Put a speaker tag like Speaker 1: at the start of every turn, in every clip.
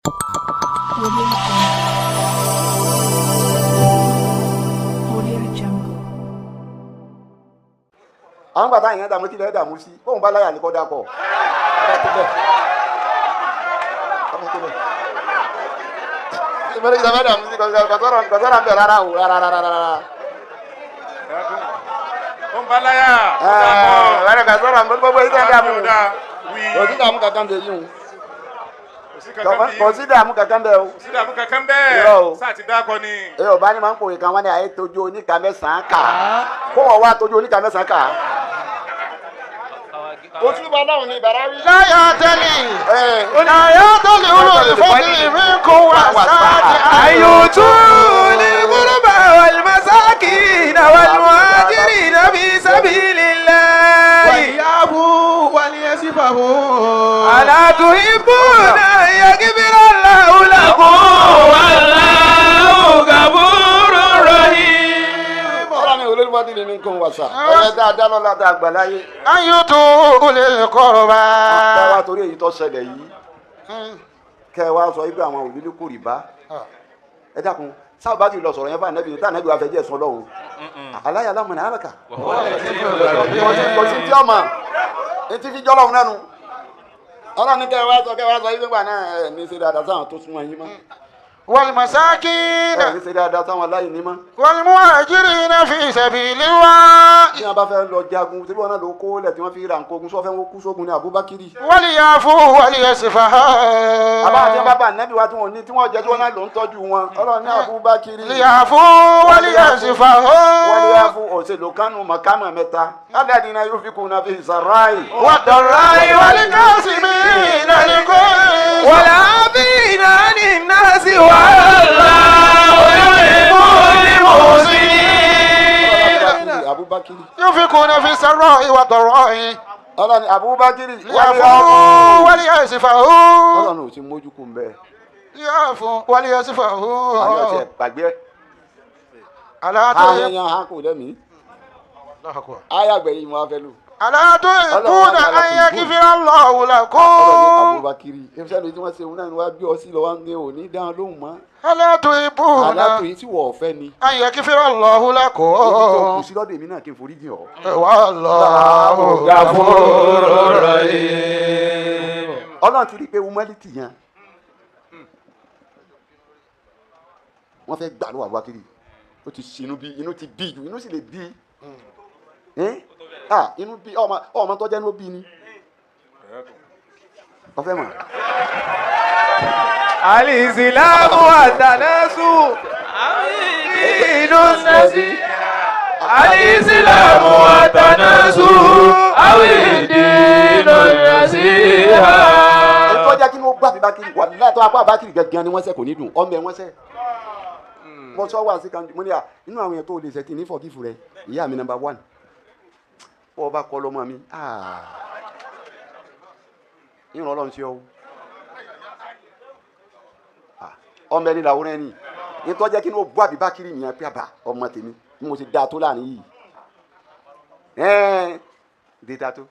Speaker 1: Audio Jungle. Audio Jungle.
Speaker 2: Àwọn bàtà yẹn dààmú kí lè dààmú sí bóun bá láyà ní kọ́ dákọ̀ ọba tó bẹ̀ ọba tó bẹ̀ ìmọ̀lẹ́ ìjọba dààmú sí kọ́sọ́rọ̀ ń bẹ̀ rárá o rárá rárá rárá.
Speaker 3: Ó ń bá láyà.
Speaker 2: Ẹ̀ẹ́d kọ́sọ́rọ̀ ń gbogbo yìí tẹ́ dààmú kò sí dààmú kankan bẹ̀ yìí o kò sí dààmú kankan bẹ̀ o.
Speaker 3: Kò sí dààmú kankan bẹ́ẹ̀ sáà ti dákọ ni.
Speaker 2: Ẹ ò bá ní máa ń pòwe kan wọ́n ní àyè tójú oníka mẹ́sàn-án kà kó wọ́n wá tójú oníka mẹ́sàn-án kà. Òtúbà náà ni bàrá wí.
Speaker 4: Láyà tẹ́lẹ̀ láyà tẹ́lẹ̀ olùfọ́dí mi kò wá sáàdì.
Speaker 5: Àyùtú ní gúrúbà wal-masākīna wal-muhājirīna fī sabīlillāhi.
Speaker 4: Wàlíyàbù wàlíyàsífàhù.
Speaker 5: Alā tuhibbūna an yaghfira Allāhu lakum wallāhu ghafūrun rahīm.
Speaker 2: Ọlọ́run ní olólùfọ́dí mi kò wá sá. Ọ̀rẹ́ dáadáa lọ́la tá a gbà láyé.
Speaker 4: Àyùtú olè kọ̀rọ̀bà.
Speaker 2: Kẹ́ wá torí èyí tó ṣẹlẹ̀ yìí. Kẹ́ wá sọ ibi àwọn òbí ní kò rí bá. Ẹ dákun sábà bá ti lọ sọ̀rọ̀ yẹn fún ànábì tá ànábì wa fẹ́ jẹ́ sọ lọ́hùn. Aláya lámùnà aláka. Kò sí tí ọmọ etí fi jọ́ lọ́hùn nánu. Ọlọ́run ní kẹ́ wá sọ ibi gbà náà ẹ̀ ní ṣe dáadáa sáwọn tó súnmọ́ yín mọ́.
Speaker 4: Wal-masākīna.
Speaker 2: Ẹ̀ ní ṣe dáadáa sáwọn aláìní mọ́.
Speaker 4: Wal-muhājirīna fī sabīlillāhi.
Speaker 2: Tí wọn bá fẹ́ lọ jagun tí wọn náà lọ kó lẹ̀ tí wọ́n fi ra nǹkan ogun sọ́fẹ́ wọn kú sógun ní Abubakiri.
Speaker 4: Wal-ya'fū wal-yasfahū.
Speaker 2: Àbá àti bàbá ànábì wa tí wọn ní tí wọn jẹ tí wọn náà lọ ń tọ́jú wọn. Ọlọ́run ní Abubakiri.
Speaker 4: Liya'fū wal-yasfahū.
Speaker 2: Wal-ya'fū òṣèlú kánú mọ̀kámọ̀ mẹ́ta. Alladhīna yunfiqūna fi sarrā'i.
Speaker 4: Wad-darrā'i wal-kāẓimīna al-ghayẓ.
Speaker 5: Wal-'āfīna 'ani n-nāsi wallāhu yuhibbul muhsinīn.
Speaker 2: Abubakiri.
Speaker 4: Yunfiqūna fi sarrā'i wad-darrā'i.
Speaker 2: Ọlọ́run Abubakiri.
Speaker 4: Liya'fū wal-yasfahū.
Speaker 2: Ọlọ́run ò ti mójú kú mbẹ́.
Speaker 4: Liya'fū wal-yasfahū.
Speaker 2: Àyọ̀ tiẹ̀ gbàgbé.
Speaker 4: Alā
Speaker 2: Àyẹ̀yàn ha kò lẹ́mìí. Ayàgbẹ̀yìn mo wá fẹ́ lò.
Speaker 4: Alā tuhibbūna an yaghfira Allāhu
Speaker 2: Ọlọ́run ní
Speaker 4: lakum.
Speaker 2: Abubakiri. Efisẹ́ tí wọ́n ṣe òun náà ni wọ́n á bí ọ sí lọ́wọ́ ní òní dáhùn lóhùn mọ́.
Speaker 4: Alā tuhibbūna
Speaker 2: Alátò yìí tí wọ́n ọ̀fẹ́ ni.
Speaker 4: an yaghfira Allāhu
Speaker 2: Ibi tó
Speaker 4: lakum.
Speaker 2: kù sí lọ́dọ̀ èmi náà kí n forí jìn ọ́.
Speaker 4: Wallāhu
Speaker 5: Ghafūrun rahīm.
Speaker 2: Ọlọ́run ti rí i pé humanity yẹn. Wọ́n fẹ́ gbà lọ́wọ́ Abubakiri. Ó ti ṣinú bí inú ti bí ju inú sì lè bí. Inú bí ọmọ tó jẹ́ inú bí ni. Ọfẹ́ mọ̀.
Speaker 5: Al-Islāmu at-tanāsu dīnu n-nabī. Al-Islāmu at-tanāsu dīnu n-nasīhā.
Speaker 2: Ètò ọjà kí ni ó gbà Abubakiri wà látọ̀ apá Abubakiri gangan ni wọ́n sẹ́ kò ní dùn ọmọ ẹ̀ wọ́n sẹ́. Mo sọ wá sí kan mo ní à inú àwọn yẹn tó lè ṣe tí ní fọ̀gífù rẹ ìyá mi number 1. Bọ́ ọ bá kọ́ lọ́mọ mi ìràn Ọlọ́run sí ọ o. Ọmọ ẹni làwòrán ẹni ètò ọjà kí ni ó gbọ́ Abubakiri nìyẹn pé àbá ọmọ tèmi bí mo ti dáa tó láàrin yìí. Ẹ̀ẹ́n dé dáa tó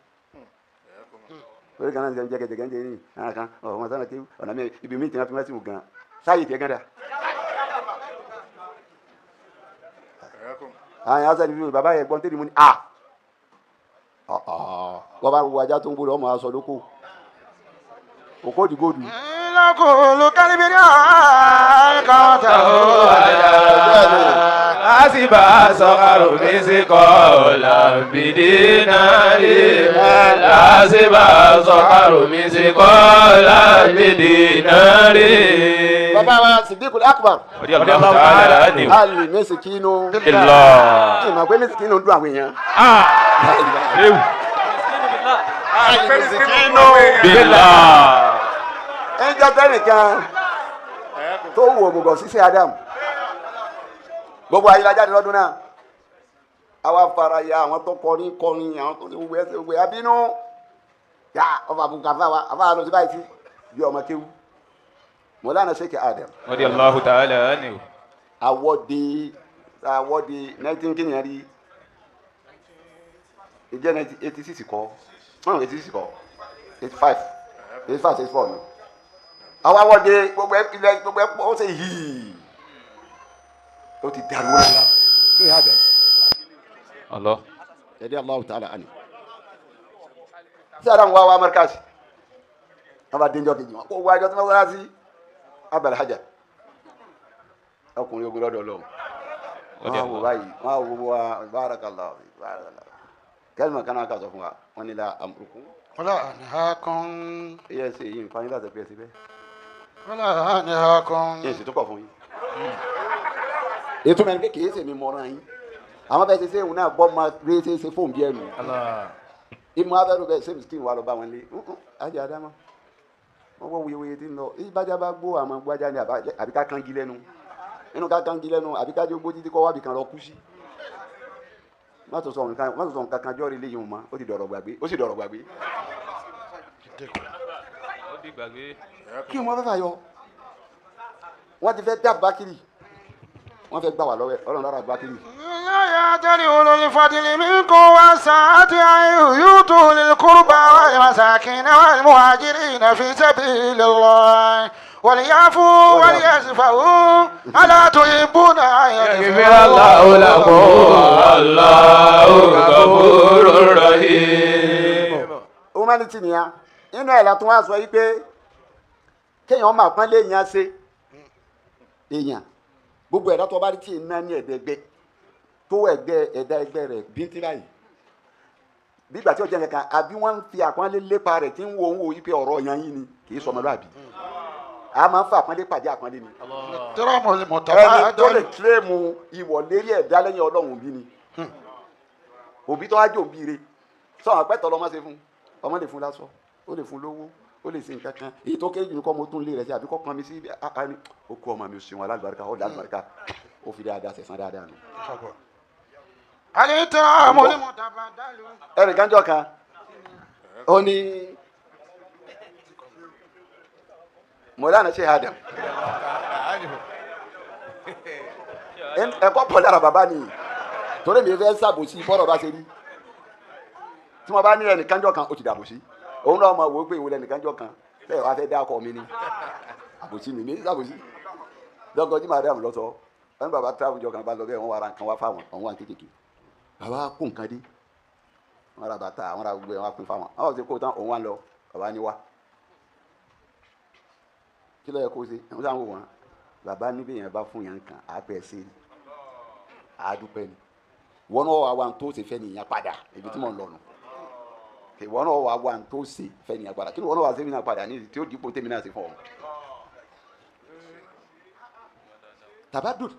Speaker 2: orí kan náà ń jẹ jẹgẹjẹgẹ ń jẹ yìí àwọn kan ọmọ sọ́nà kéwù ọ̀nà mi ibi mi tí wọ́n fi wá sí wò gan sáyè tiẹ̀ gan dà. Àwọn yàrá sẹ́ni bíi bàbá yẹn gbọ́n tẹ́lẹ̀ mu ni a wọ́n bá wo ajá tó ń gbó lọ ọmọ aṣọ lóko òkó òdìgóòdù.
Speaker 4: Lọ́kùnrin kálíbìrì àkàtà
Speaker 5: Lásìbà sọ̀rọ̀ mi sí kọ́ọ̀lá bìdínárì. Lásìbà sọ̀rọ̀ mi sí kọ́ọ̀lá bìdínárì.
Speaker 2: Bàbá wa Siddiqul Akbar.
Speaker 5: Radiyallahu ta'ala anhu.
Speaker 2: Ali mẹ́sìkínú.
Speaker 5: Illah.
Speaker 2: Ìmọ̀ pé mẹ́sìkínú ń dún àwọn èèyàn.
Speaker 5: Ewu.
Speaker 3: Mẹ́sìkínú.
Speaker 5: Billah.
Speaker 2: Ẹ ń jẹ́ tẹ́nìkan tó wù òmùgọ̀ sísẹ́ Adam. Gbogbo ayélujára lọ́dún náà. Àwa fara ya àwọn tó kọrin kọrin àwọn tó ti wù ẹsẹ̀ wù abínú. Yà ọba àbùkù àfáwa àfáwa lọ sí báyìí sí bí ọmọ kéwú. Mọ̀lánà Sheikh Adam.
Speaker 5: Radiyallahu ta'ala anhu.
Speaker 2: Awọ́de awọ́de 19 kí ni rí ìjẹ́ 1986 kọ́ 86 kọ́ 85 85 84 ni. Àwa wọ́de gbogbo ẹ ilẹ̀ gbogbo ẹ ó ṣe hìí. Ó ti dàrú wọn. Tó yà bẹ̀.
Speaker 5: Allah.
Speaker 2: Ẹ̀dí Allahu ta'ala àní. Sí àdàmú wa wa Markaz. Wọ́n bá dénjọ́ kejì wọn. Kó wá ẹjọ́ tí wọ́n wá sí Abel Hajar. Ọkùnrin ogun lọ́dọ̀ Ọlọ́run. Wọ́n á wò báyìí, wọ́n á wò wa barakallahu barakallahu. Kẹ́lìmọ̀ kan náà kà sọ fún wa, wọ́n ní la amrukum.
Speaker 4: ولا أنهاكم.
Speaker 2: Iye ṣe yìí nǹkan yín láti pẹ́ síbẹ̀.
Speaker 4: ولا أنهاكم.
Speaker 2: Yẹn sì tún kọ̀ fún yín. Ètò mẹ́rin pé kìí ṣèmi mọ̀ràn yín. Àwọn bẹ́ẹ̀ ṣe ṣe òun náà bọ́ máa rí ṣe ṣe fóun bí ẹnu. Ìmọ̀ abẹ́rù bẹ́ẹ̀ ṣé miskin wà lọ bá wọn lé. Ajé Adama. Wọ́n wọ́ wuyewuye tí ń lọ. Ìbájá bá gbó àmọ́ gbájá ni àbí ká kángi lẹ́nu. Nínú ká kángi lẹ́nu àbí ká jógbó títí kọ́ wábì kan lọ kú sí. Má tó sọ nǹkan kan jọ́rí léyìn o mọ́, ó ti dọ̀rọ̀ gbàgbé, ó sì dọ̀rọ̀ gbàgbé.
Speaker 5: Ó di gbàgbé.
Speaker 2: Kí wọ́n fẹ́ fà yọ? Wọ́n ti fẹ́ dá Bákìrì. Wọ́n fẹ́ gbà wá lọ́wọ́ ẹ̀, Ọlọ́run lára Bákìrì.
Speaker 4: لا يأتل أولو الفضل منكم والسعة أن يؤتوا للقربى والمساكين والمهاجرين في سبيل الله وليعفوا وليصفحوا ألا تحبون أن
Speaker 5: يغفر الله لكم والله غفور رحيم.
Speaker 2: Humanity nìyà. Inú ẹ̀ la tún wá sọ yìí pé kéèyàn máa pọ́n léèyàn ṣe èèyàn gbogbo ẹ̀dá tó bá rí tí ì ná ní ẹ̀dẹ́gbẹ́ tó ẹgbẹ́ ẹ̀dá ẹgbẹ́ rẹ̀ bíntín báyìí bí ìgbà tí ó jẹ́ nǹkan àbí wọ́n ń fi àpọ́nlé lépa rẹ̀ tí ń wo òun wò yí pé ọ̀rọ̀ yan yín ni kì í sọmọlúàbí a máa ń fa àpọ́nlé pàdé àpọ́nlé ni
Speaker 4: احترام
Speaker 2: ẹni tó lè
Speaker 4: المتبادل.
Speaker 2: kílèmù ìwọ̀ lérí ẹ̀dá lẹ́yìn Ọlọ́run òbí ni òbí tó wá jò bí re sọ àwọn pẹ́tọ́ lọ́mọ ṣe fún ọmọ lè fún lásọ ó lè fún lówó ó lè ṣe nǹkan kan èyí tó kéré jù ní kọ́ mo tún lé rẹ̀ sí àbí kọ́ kan mi sí àní ó kó ọmọ mi ṣeun alábàárìkà ó lálùbáríkà ó fi dáadáa sẹ̀sán dáadáa nù.
Speaker 4: الاحترام المتبادل.
Speaker 2: ẹnìkan jọ kan ó ní Mọ̀lánà ṣe Adam ẹ̀kọ́ pọ̀ lára bàbá ni torí mi fẹ́ ṣàbòsí bọ́rọ̀ bá ṣe rí tí wọ́n bá ní ẹnìkan jọ kan ó ti dàbòsí òun náà mọ̀ wò ó pé ìwòlẹ̀ ẹnìkan jọ kan bẹ́ẹ̀ wàá fẹ́ dá ọkọ mi ni àbòsí mi mi ṣàbòsí dọ́gọ́ jí màdàm lọ́sọ̀ wọ́n ní bàbá tíráfù jọ kan bá lọ bẹ́ẹ̀ wọ́n wá ra nǹkan wá fáwọn àwọn wà kékèké bàbá kó nǹkan dé wọ́n ra bàtà wọ́n ra gbogbo ẹ̀ wọ́n á pín fáwọn àwọn ti kó tán òun wá lọ bàbá ní wá kí ló yẹ kó ṣe ẹ̀ ń sáwọn wò wọ́n bàbá níbi yẹn bá fún yẹn kan àápẹ́ ṣe é àádúpẹ́ ni wọn náà wà wà tó ṣe fẹ́ nìyẹn padà ibi tí mò ń lọ nù wọn náà wà wà tó ṣe fẹ́ nìyẹn padà kí ni wọn náà wà ṣe nìyẹn padà ní tí ó dípò tèmi náà ṣe fún ọ. tabadud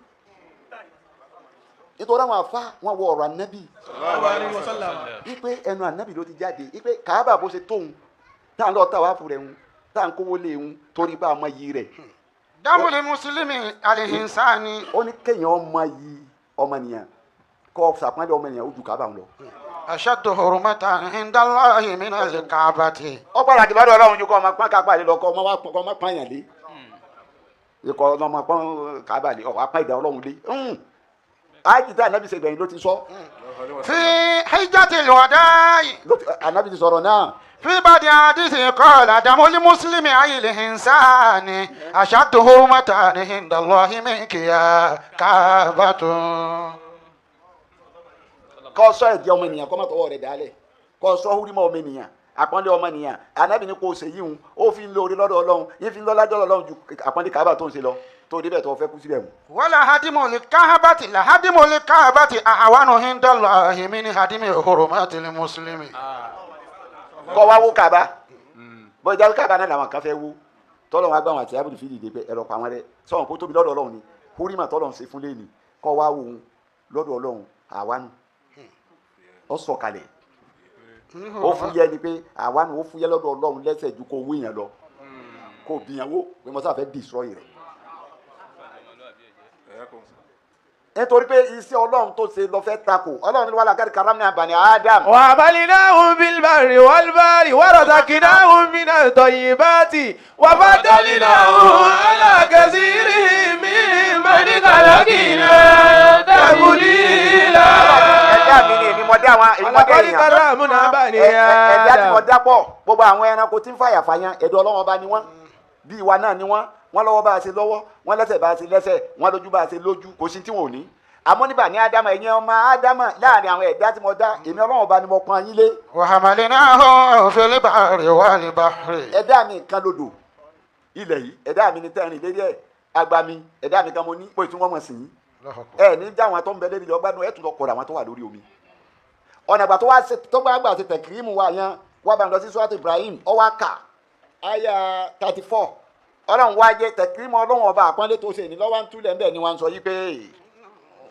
Speaker 2: nítorí àwọn afa wọn wọ ọ̀rọ̀ anabi ipe ẹnu anabi ló ti jáde ipe kàábà bó ṣe tóun tá à ń lọ tá wàá fún rẹ ń tá à ń kówó lé ń torí bá a mọ iyì rẹ
Speaker 4: دم المسلم الإنسان.
Speaker 2: ó ní kéèyàn ọmọ yìí ọmọnìyàn kọ́ sàpọ́nlé ọmọnìyàn ó ju kàábà ń lọ.
Speaker 4: أشد حرمة عند الله من الكعبة.
Speaker 2: ọgbàrá àti bàdàn Ọlọ́run ju kọ́ ọmọ pọ́n kápá lé lọ kọ́ ọmọ wa kọ́ ọmọ pọ́n yàn lé ikọ̀ ọmọ pọ́n kábà lé ọ̀ apá ìdá Ọlọ́run lé ájì tá ànábì ṣe gbẹ̀yìn ló ti sọ
Speaker 4: في حجة الوداع.
Speaker 2: ànábì ti sọ̀rọ̀ náà
Speaker 4: في بعض حديث قال دم المسلم أي الإنسان أشد حرمة عند الله منك يا كعبة.
Speaker 2: kọ́ sọ ẹ̀jẹ̀ ọmọnìyàn kọ́ má tọwọ́ rẹ̀ dálẹ̀ kọ́ sọ húrímọ̀ ọmọnìyàn àpọ́nlé ọmọnìyàn ànábì ní kò ṣe yíhun ó fi ń lóore lọ́dọ̀ Ọlọ́run yín fi ń lọ́lá dọ́dọ̀ Ọlọ́run ju àpọ́nlé kàábà tó ń ṣe lọ tó débẹ̀ tó fẹ́ kú síbẹ̀ mu.
Speaker 4: ولا هدم الكعبة لهدم الكعبة أهون عند الله من هدم حرمات المسلم.
Speaker 2: kọ́ wá wó kàábà bọ́jà kàábà náà làwọn kan fẹ́ wó tọ́lọ́ wọn agbáwọn àti abudu fìdí pé ẹ̀rọ pa wọn rẹ sọ̀rọ̀ kó tóbi lọ́dọ̀ Ọlọ́run ni húrímà tọ́lọ́ ń ṣe fún lẹ́ni kọ́ wá wò ó lọ́dọ̀ Ọlọ́run àwa nù ó sọ̀kalẹ̀ ó fúyẹ́ ni pé àwa nù ó fúyẹ́ lọ́dọ̀ Ọlọ́run lẹ́sẹ̀ ju kó wó yẹn lọ kó bìyàn wó pé mo sáfẹ́ destroy rẹ̀ nítorí pé iṣẹ́ Ọlọ́run tó ṣe lọ fẹ́ takò Ọlọ́run ní wàhálà kárí karamni abani Adam.
Speaker 6: وحملناهم في البر والبحر ورزقناهم من الطيبات وفضلناهم على كثير ممن خلقنا تفضيلا.
Speaker 2: ẹ̀dá mi ni èmi mọ̀ dá àwọn èmi mọ̀ dá
Speaker 6: ولقد
Speaker 2: èèyàn.
Speaker 6: كرمنا بني
Speaker 2: ẹ̀dá tí mo
Speaker 6: آدم.
Speaker 2: dá pọ̀ gbogbo àwọn ẹranko tí ń fàyà fàyàn ẹ̀dọ̀ Ọlọ́run ọba ni wọ́n. Bí ìwà náà ni wọ́n, wọ́n lọ́wọ́ bá a ṣe lọ́wọ́, wọ́n lẹ́sẹ̀ bá a ṣe lẹ́sẹ̀, wọ́n lójú bá a ṣe lójú, kò sí tí wọn ò ní. Àmọ́ nígbà ní Ádámà, ẹ̀yin ọmọ Ádámà, láàrin àwọn ẹ̀dá tí mo dá, èmi Ọlọ́run ọba ni mo pọ́n yín lé.
Speaker 4: وحملناهم في البر والبحر.
Speaker 2: Ẹ̀dá mi kan lodò ilẹ̀ yìí, ẹ̀dá mi ni tẹ́rìn lérí ẹ̀ agba mi, ẹ̀dá mi kan mo ní pé tí wọ́n mọ̀ sí yín. Ẹ ní já àwọn tó ń bẹ lérí ọgbádùn, ẹ̀ tún lọ kọ̀ọ̀rọ̀ àwọn tó wà lórí omi. Ọ̀nà àgbà tó wá ṣe tó gbà ṣe tẹ̀kírímù wa yẹn wá bá ń lọ sí Suratu Ibrahim, ó wá kà áyà 34. Ọlọ́run wá jẹ́ tẹ̀kírímù Ọlọ́run ọba àpọ́nlé tó ṣe ní lọ́wọ́ ń túlẹ̀ ńbẹ̀ ni wọ́n ń sọ yí pé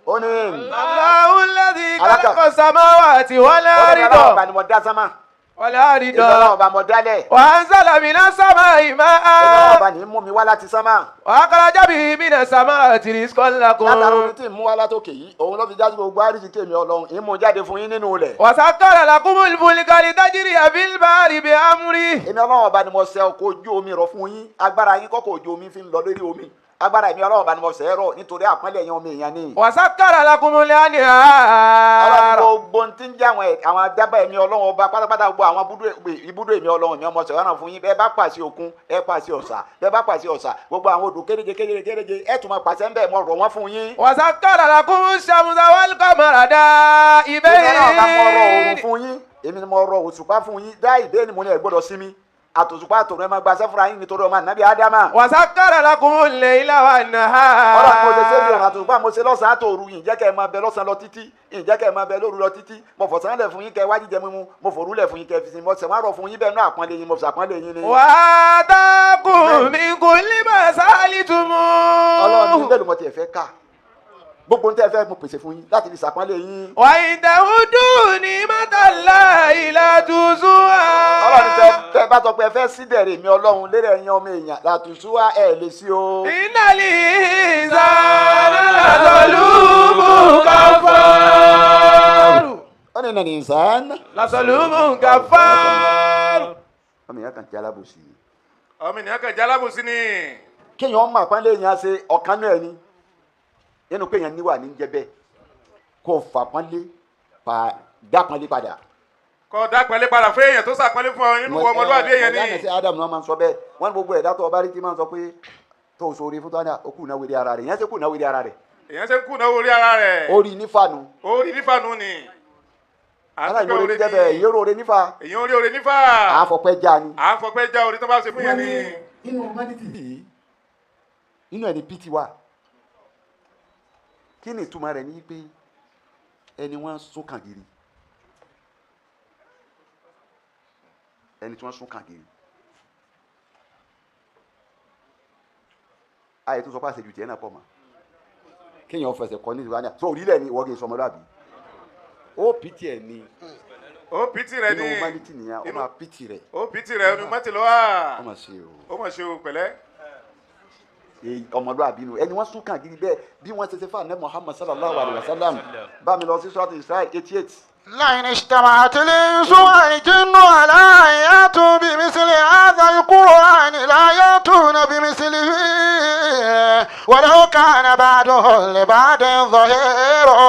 Speaker 2: ó ní.
Speaker 6: الله الذي
Speaker 2: Alaka.
Speaker 6: خلق السماوات
Speaker 2: Ọlọ́run
Speaker 6: والأرض
Speaker 2: ọba ni mo dá sánmà,
Speaker 6: والأرض
Speaker 2: Ọlọ́run ọba mo dálẹ̀,
Speaker 6: وأنزل من السماء
Speaker 2: Ọlọ́run
Speaker 6: ماء
Speaker 2: ọba ní mú mi wá láti sánmà.
Speaker 6: وأخرج به من الثمرات رزقا
Speaker 2: Látara omi
Speaker 6: لكم
Speaker 2: tí ń mú wá látòkè yìí, òun ló fi jáde gbogbo àríṣìkí èmi Ọlọ́run ìmú jáde fún yín nínú rẹ̀.
Speaker 6: وسخر لكم الفلك لتجري في البحر بأمره.
Speaker 2: Èmi Ọlọ́run ọba ni mo ṣe ọkọ̀ ojú omi rọ̀ fún yín. Agbára yín kọ́kọ́ ojú omi fi ń lọ lórí omi. Agbára èmi Ọlọ́run ọba ni mo ṣe é rọ̀ nítorí àpọ́nlé ẹ̀yin ọmọ èèyàn ni.
Speaker 6: وسخر لكم
Speaker 2: Ọlọ́run
Speaker 6: الأنهار.
Speaker 2: gbogbo tí ń jẹ́ àwọn adábà èmi Ọlọ́run ọba pátápátá, gbogbo àwọn ibùdó èmi Ọlọ́run ni ọmọ ṣẹ̀wọ́n fún yín. Bẹ́ẹ̀ bá pàṣẹ òkun, ẹ pàṣẹ ọ̀sà, bẹ́ẹ̀ bá pàṣẹ ọ̀sà, gbogbo àwọn odò kéréje kéréje kéréje, ẹ tún máa pàṣẹ ńbẹ̀, mo rọ̀ wọ́n fún yín.
Speaker 6: وسخر لكم الشمس والقمر
Speaker 2: Èmi Ọlọ́run ọba mo rọ̀ oòrùn
Speaker 6: دائبين.
Speaker 2: fún yín, èmi ni mo rọ̀ òṣùpá fún yín. Dá ìbéèrè mo ní ẹ gbọ́dọ̀ sinmi, àtòṣùpá àtòrùn ẹ máa gbaṣẹ́ fúnra yín nítorí ọmọ ànábì Ádámà.
Speaker 6: وسخر لكم الليل
Speaker 2: Ọlọ́run mo ṣe sẹ́mi
Speaker 6: والنهار.
Speaker 2: ọ̀rọ̀ àtòṣùpá mo ṣe lọ́sàn-án àtòru yìí, jẹ́ kẹ́ ẹ máa bẹ lọ́sàn-án lọ títí, ìjẹ́ kẹ́ ẹ máa bẹ lóru lọ títí. Mo fọ̀sán lẹ̀ fún yín kẹ́ ẹ wá jíjẹ mímu, mo fòru lẹ̀ fún yín kẹ́ ẹ fi sin, mo ṣẹ̀ wá rọ̀ fún yín bẹ́ẹ̀ náà, àpọ́nlé yín, mo ṣàpọ́nlé yín ni.
Speaker 6: وآتاكم من كل ما
Speaker 2: Ọlọ́run ní
Speaker 6: سألتموه.
Speaker 2: bẹ́ẹ̀ ló mọ tiẹ̀ fẹ́ ká gbogbo ní tẹ́ fẹ́ mo pèsè fún yín láti fi ṣàpọ́nlé yín.
Speaker 6: وإن تعدوا نعمة الله لا تحصوها.
Speaker 2: Ọlọ́run tẹ bá sọ pé ẹ fẹ́ sídẹ̀rẹ̀ mi Ọlọ́run lérè ẹ̀yin ọmọ èèyàn làtúnṣúwá ẹ̀ lè sí o.
Speaker 6: إن الإنسان لظلوم كفار.
Speaker 2: Ó ní nàní ìsán.
Speaker 6: لظلوم كفار.
Speaker 2: Ọmọ èèyàn kan jẹ́ alábòsí.
Speaker 3: Ọmọ ènìyàn kan jẹ́ alábòsí ni.
Speaker 2: Kéèyàn ọmọ àpọ́nlé yẹn ṣe ọ̀kan náà ni nínú pé èèyàn níwà ní jẹ́ bẹ́ẹ̀ kó fàpọ́nlé pa dápọ́nlé padà.
Speaker 3: Kọ́ dá pẹ́lẹ́ padà fún èèyàn tó sàpọ́nlé fún ọ nínú ọmọlúwàbí èèyàn ni.
Speaker 2: Ẹ̀dá Adam náà máa ń sọ bẹ́ẹ̀, wọ́n ní gbogbo ẹ̀dá tó ọba rí tí máa ń sọ pé tó o sóore fún tó ní okú náà wéré ara rẹ̀, ìyẹn ṣe kú náà wéré ara rẹ̀.
Speaker 3: Èèyàn ṣe ń kùnà orí ara rẹ̀.
Speaker 2: Ó rí nífà nu.
Speaker 3: Orí nífà nù ni.
Speaker 2: Aláìní oore níjẹ́ bẹ́ẹ̀, ìyẹn oore nífà.
Speaker 3: Èèyàn orí oore nífà.
Speaker 2: Àáfọ̀pẹ́ já ni.
Speaker 3: À ń fọpẹ́ já orí tó bá ṣe fún yẹn ni.
Speaker 2: Inú humanity yìí, inú ẹ̀ ní pt wa. Kí ni ìtumọ̀ rẹ̀? Ní pé ẹni wọ́n sún kàn gírí, ẹni tí wọ́n sún kàn gírí, àyè tó sọ pé àṣejù tiẹ̀ náà pọ̀ mọ́ kéèyàn fẹsẹ̀ kọ́ ní ìlú wáníà tó orílẹ̀ ni ìwọ́gẹ̀ sọmọlúàbí ó pt ẹ̀ ní.
Speaker 3: Ó pt rẹ̀
Speaker 2: inú
Speaker 3: ni.
Speaker 2: humanity nìyẹn, ó máa pt rẹ̀.
Speaker 3: Ó pt rẹ̀ ni mọ́tì lọ́wọ́.
Speaker 2: Ó máa ṣe o.
Speaker 3: Ó mà ṣe o pẹ̀lẹ́.
Speaker 2: Èyí ọmọlúwàbí nu ẹni wọ́n sún kàn gírí bẹ́ẹ̀ bí wọ́n ṣe ṣe fún anabi Muhammad sallallahu alayhi wa sallam. Bá mi lọ sí Suratu Isra 88.
Speaker 4: لئن اجتمعت الإنس والجن على أن يأتوا بمثل هذا القرآن لا يأتون بمثله ولو كان بعضهم لبعض ظهيرا.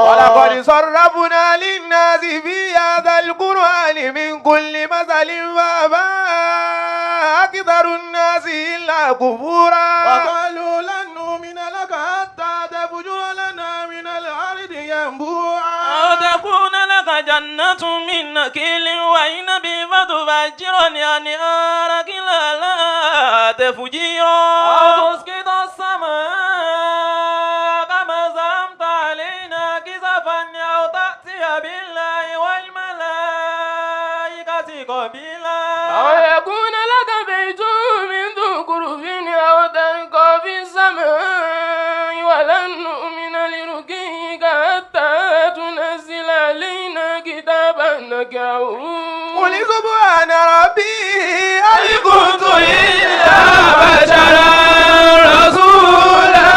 Speaker 6: ولقد صرفنا للناس في هذا القرآن من كل مثل فأبى أكثر الناس إلا كفورا.
Speaker 7: وقالوا لن نؤمن لك حتى تفجر لنا من الأرض ينبوعا.
Speaker 8: أو تكون لك جنة من نخيل وعنب فتفجر الأنهار خلالها تفجيرا. أو تسقط السماء كما زعمت علينا كسفا أو تأتي بالله والملائكة قبيلا.
Speaker 9: أو يكون لك بيت من زخرف أو ترقى في السماء ولن نؤمن لرقيك حتى تنزل علينا كتابا نقرأه.
Speaker 6: قل سبحان ربي هل
Speaker 5: كنت إلا بشرا رسولا.